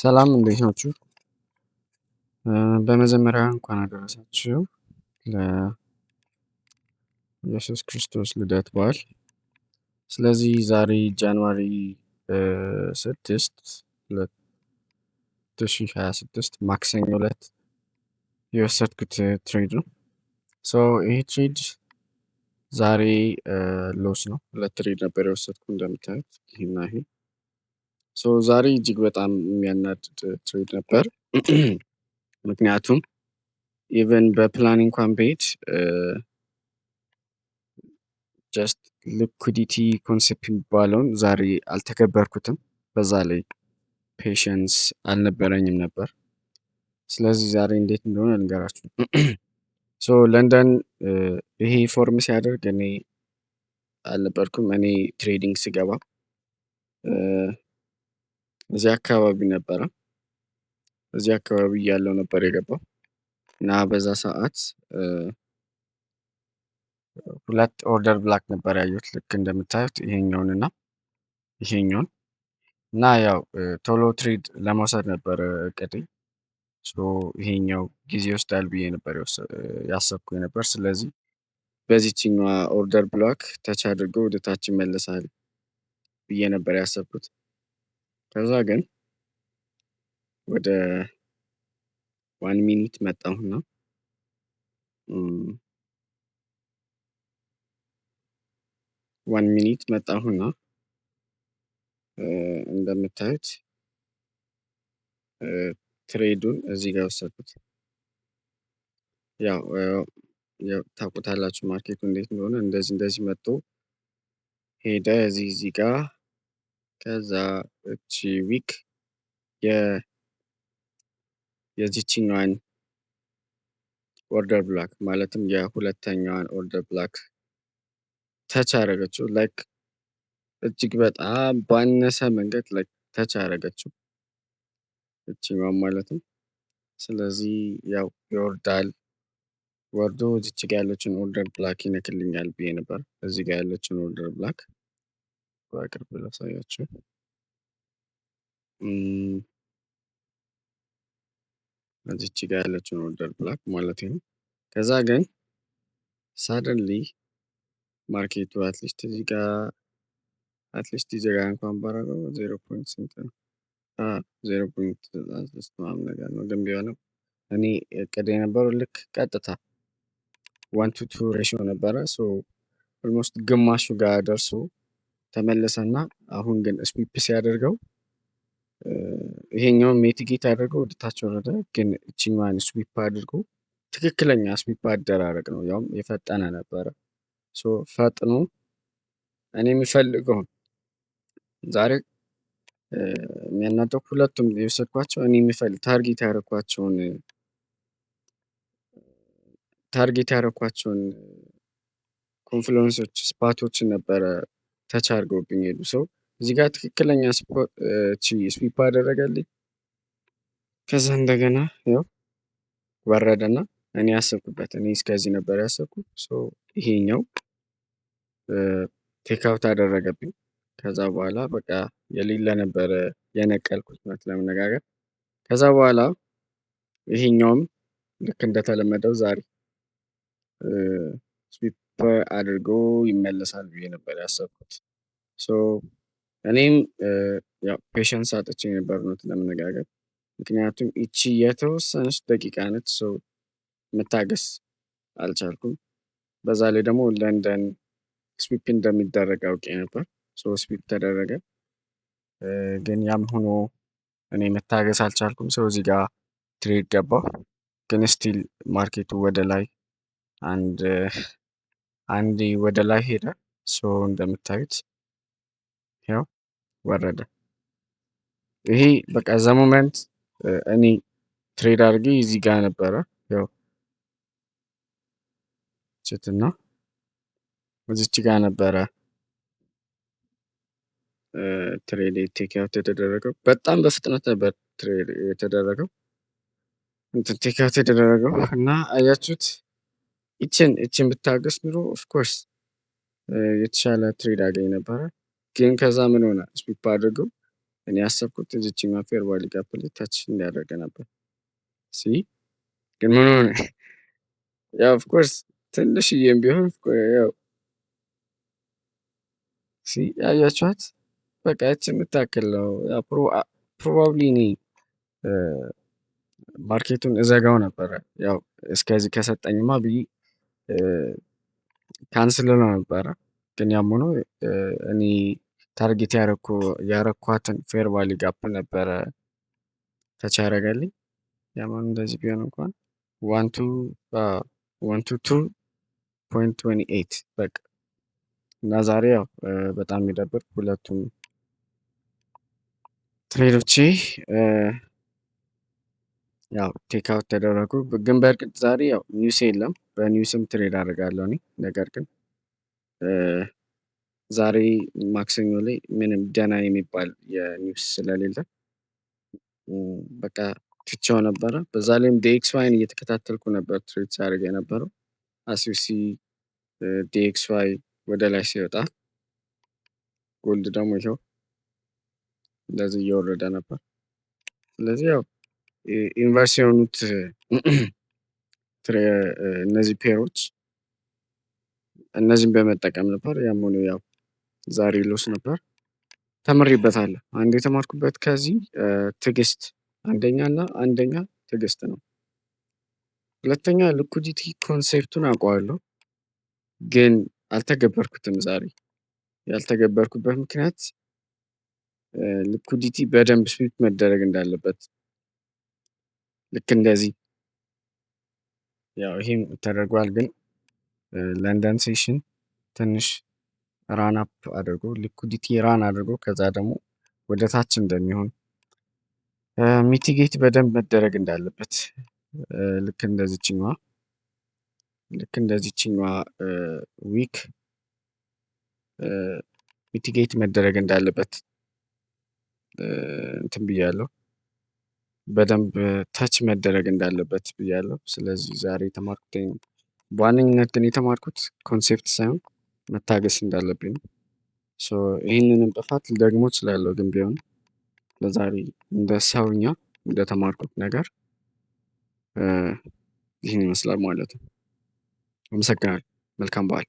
ሰላም፣ እንዴት ናችሁ? በመጀመሪያ እንኳን አደረሳችሁ ለኢየሱስ ክርስቶስ ልደት በዓል። ስለዚህ ዛሬ January 6, 2026 ማክሰኞ ዕለት የወሰድኩት trade ነው። So ይሄ trade ዛሬ loss ነው። ሁለት trade ነበር የወሰድኩ እንደምታዩት ይሄና ይሄ። So ዛሬ እጅግ በጣም የሚያናድድ trade ነበር። ምክንያቱም even በ plan እንኳን ብሄድ just liquidity concept የሚባለውን ዛሬ አልተገበርኩትም። በዛ ላይ patience አልነበረኝም ነበር። ስለዚህ ዛሬ እንዴት እንደሆነ ልንገራችሁ። So ለንደን ይሄ form ሲያደርግ እኔ አልነበርኩም። እኔ trading ስገባ እዚህ አካባቢ ነበረ። እዚህ አካባቢ እያለው ነበር የገባው እና በዛ ሰዓት ሁለት order block ነበር ያየሁት፣ ልክ እንደምታዩት ይሄኛውን እና ይሄኛውን። እና ያው ቶሎ trade ለመውሰድ ነበር እቅዴ። So ይሄኛው ጊዜ ይወስዳል ብዬ ነበር ያሰብኩ ነበር። ስለዚህ በዚችኛዋ order block touch አድርጎ ወደ ታች ይመለሳል ብዬ ነበር ያሰብኩት። ከዛ ግን ወደ 1 minute መጣሁና 1 minute መጣሁና እንደምታዩት trade ኡን እዚህ ጋር ወሰድኩት። ያው ታውቁታላችሁ market ኡ እንዴት እንደሆነ። እንደዚህ እንደዚህ መጥቶ ሄደ እዚህ ጋር። ከዛ እቺ wick የዚችኛዋን order block፣ ማለትም የሁለተኛዋን order block touch አደረገችው። Like እጅግ በጣም ባነሰ መንገድ like touch አደረገችው እችኛዋን ማለት ነው። ስለዚህ ያው ይወርዳል፣ ወርዶ እዚች ጋ ያለችን order block ይነክልኛል ብዬ ነበር። እዚህ ጋር ያለችን order block በቅርብ ላሳያችሁ። እዚች ጋ ያለችን order block ማለት ነው። ከዛ ግን suddenly market ኡ at least እዚህ ጋር እንኳን ባረገው zero point ስንት ነው? 0.96 ምናምን ነገር ነው። ግን ቢሆንም እኔ እቅድ የነበረው ልክ ቀጥታ 1 to 2 ratio ነበረ። So almost ግማሹ ጋር ደርሶ ተመለሰና አሁን ግን sweep ሲያደርገው ይሄኛውን mitigate አድርገው ወደ ታች ወረደ። ግን እችኛዋን sweep አድርጎ ትክክለኛ sweep አደራረግ ነው፣ ያውም የፈጠነ ነበረ። So ፈጥኖ እኔ የምፈልገውን ዛሬ የሚያናደው ሁለቱም የወሰድኳቸው እኔ የምፈልግ target ያደረኳቸውን confluence ኦች spot ኦችን ነበረ touch አድርገውብኝ ሄዱ። So እዚህ ጋር ትክክለኛ sweep አደረገልኝ። ከዛ እንደገና ያው ወረደና እኔ ያሰብኩበት፣ እኔ እስከዚህ ነበር ያሰብኩት። So ይሄኛው take out አደረገብኝ። ከዛ በኋላ በቃ የሌለ ነበረ የነቀልኩት እውነት ለመነጋገር። ከዛ በኋላ ይሄኛውም ልክ እንደተለመደው ዛሬ sweep አድርጎ ይመለሳል ብዬ ነበር ያሰብኩት። So እኔም ያው patience አጥቼ ነበር እውነት ለመነጋገር። ምክንያቱም ይቺ የተወሰነች ደቂቃ ነች። So መታገስ አልቻልኩም። በዛ ላይ ደግሞ ለንደን sweep እንደሚደረግ አውቄ ነበር። So sweep ተደረገ። ግን ያም ሆኖ እኔ መታገስ አልቻልኩም። So እዚህ ጋር trade ገባሁ። ግን still market ኡ ወደ ላይ አንድ አንዴ ወደ ላይ ሄደ። So እንደምታዩት ያው ወረደ። ይሄ በቃ the moment እኔ trade አድርጌ እዚህ ጋር ነበረ፣ ያው ችትና እዚች ጋር ነበረ trade take out የተደረገው። በጣም በፍጥነት ነበር trade የተደረገው፣ እንትን take out የተደረገው። እና አያችሁት፣ ይችን ብታገስ ኑሮ of course የተሻለ trade አገኝ ነበረ። ግን ከዛ ምን ሆነ? Sweep አድርገው እኔ ያሰብኩት እዚችኛው fair value gap ላይ touch እንዲያደርግ ነበር። See፣ ግን ምን ሆነ? ያው of course ትንሽዬም ቢሆን ያው see፣ ያያችኋት በቃ ያቺ የምታክል ነው። Probably እኔ market ኡን እዘጋው ነበረ። ያው እስከዚህ ከሰጠኝማ ብዬ cancel ነው ነበረ። ግን ያም ሆኖ እኔ target ያረኳትን fair value gap ነበረ touch ያደረገልኝ። ያም ሆኖ እንደዚህ ቢሆን እንኳን 1 to 1 to 2.28 በቃ። እና ዛሬ ያው በጣም የሚደብር ሁለቱም trade ኦቼ ያው take out ተደረጉ። ግን በእርግጥ ዛሬ ያው news የለም። በ news ም trade አደርጋለሁ እኔ። ነገር ግን ዛሬ ማክሰኞ ላይ ምንም ደህና የሚባል የ news ስለሌለ በቃ ትቼው ነበረ። በዛ ላይም DXY ን እየተከታተልኩ ነበር trade ሳደርግ የነበረው። As you see፣ DXY ወደ ላይ ሲወጣ gold ደግሞ ይኸው እንደዚህ እየወረደ ነበር። ስለዚህ ያው inverse የሆኑት እነዚህ pair ኦች እነዚህን በመጠቀም ነበር። ያም ሆኖ ያው ዛሬ loss ነበር። ተምሬበታለሁ። አንድ የተማርኩበት ከዚህ ትዕግስት፣ አንደኛ እና አንደኛ ትዕግስት ነው። ሁለተኛ liquidity concept ኡን አውቀዋለሁ፣ ግን አልተገበርኩትም። ዛሬ ያልተገበርኩበት ምክንያት liquidity በደንብ sweep መደረግ እንዳለበት ልክ እንደዚህ ያው ይሄም ተደርጓል፣ ግን ለንደን session ትንሽ run up አድርጎ liquidity run አድርጎ ከዛ ደግሞ ወደ ታች እንደሚሆን፣ mitigate በደንብ መደረግ እንዳለበት ልክ እንደዚችኛዋ wick mitigate መደረግ እንዳለበት እንትን ብያለሁ። በደንብ touch መደረግ እንዳለበት ብያለሁ። ስለዚህ ዛሬ የተማርኩት በዋነኝነት ግን የተማርኩት concept ሳይሆን መታገስ እንዳለብኝ ነው። So ይህንንም ጥፋት ልደግሞ እችላለሁ፣ ግን ቢሆን ለዛሬ እንደ ሰውኛ እንደተማርኩት ነገር ይህን ይመስላል ማለት ነው። አመሰግናለሁ። መልካም በዓል።